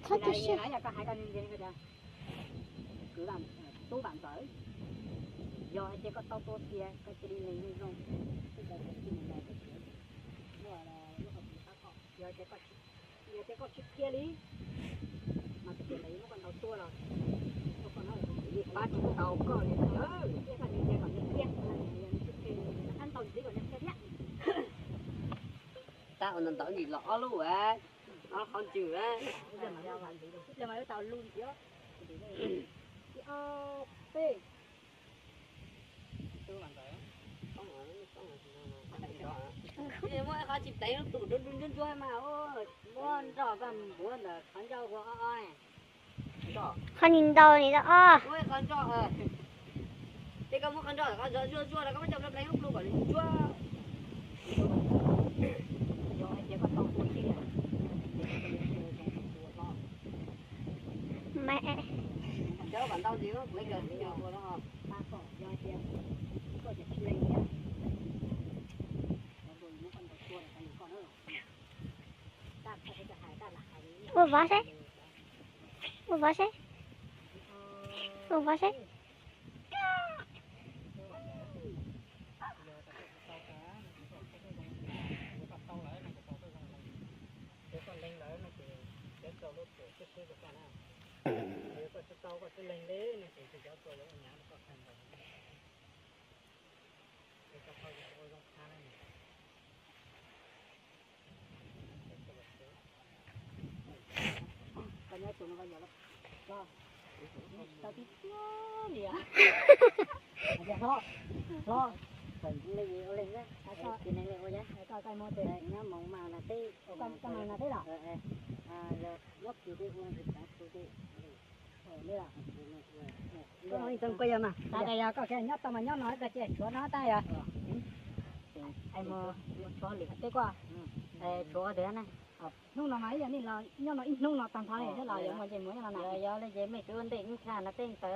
Txhob tu siab. Kwv Vam Ntxawm, yog hais tias koj tau tua tiag koj cia li lees zoo zoo, yog tias koj tsis qhia li, mas tus tij laug muab koj ntaus tuag los, pab tsis tau koj li, thiab koj tsis qhia kom nws qhia, qab ntaus ntxiv kom nws qhia thiab. Tab ua ntau ntau nim los ob lub, ob qhov ntswg. Muab qhov tsis pleev lub plhu rau ntsuab ntsuab mas, muab nroj koj npuav ntawm qhov ncauj ua ob ob. Qhov nis ntaus nim no os. Ces koj muab qhov nroj qhov zov zuaj zuaj los koj muab coj pleev lub plhu kom nws ntsuab. Ua vov seb. Ua vov seb. Ua vov seb. Koj nyob tus no koj yog los tau tib tiag li. Hlob, hlob, ua leeg, ua leeg, koj mus tes nyob moos mas na teb, koj mas na teb los. Nyob kiag teb ua teb. Koj yog mas, koj yog koj nyob tau mas nyob no koj cia tshuav no tag yog. Teb koj, tshuav tiag na. Hnub no mas ib yam li los nyob no ib hnub no tag nrho li thiab los yuav mus ces mus nyob no na. Yog li ces mej tsuav ua ntej ib txhia no tej ntawd.